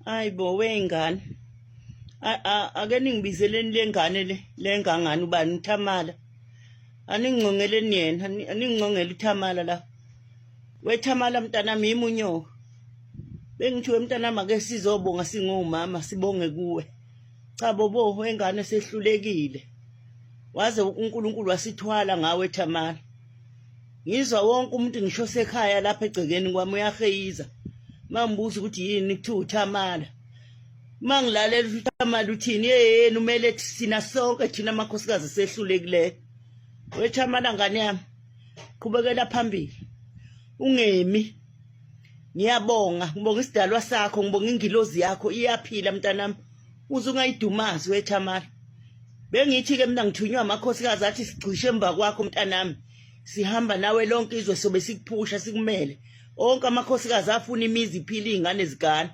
Hayi bo wengane. Ake ningibizeleni lengane le lengangane ubani uThamala. Aningcongeleni yena, aningcongele uThamala la. WeThamala mntanami yimi unyoko. Bengithi wemntanami ake sizobonga singomama sibonge kuwe. Cha bobo wengane sehlulekile. Waze uNkulunkulu wasithwala ngawe Thamala. Ngizwa wonke umuntu ngisho sekhaya lapha egcekeni kwami uyaheyiza. Mangibuza ukuthi yini kuthiwa uThamala. Mangilalela ukuthi uThamala uthini yeyeni umele sina sonke thina amakhosikazi sehlulekileyo. WeThamala ngane yami qhubekela phambili. Ungemi. Ngiyabonga, ngibonga isidalwa sakho, ngibonga ingilozi yakho iyaphila mntanami. Uze ungayidumazi weThamala. Bengithi ke mina ngithunywa amakhosikazi athi sigcishe emva kwakho mntanami. Sihamba nawe lonke izwe sobe sikuphusha sikumele. Onke amakhosikazi afuna imizi iphile izingane zigana.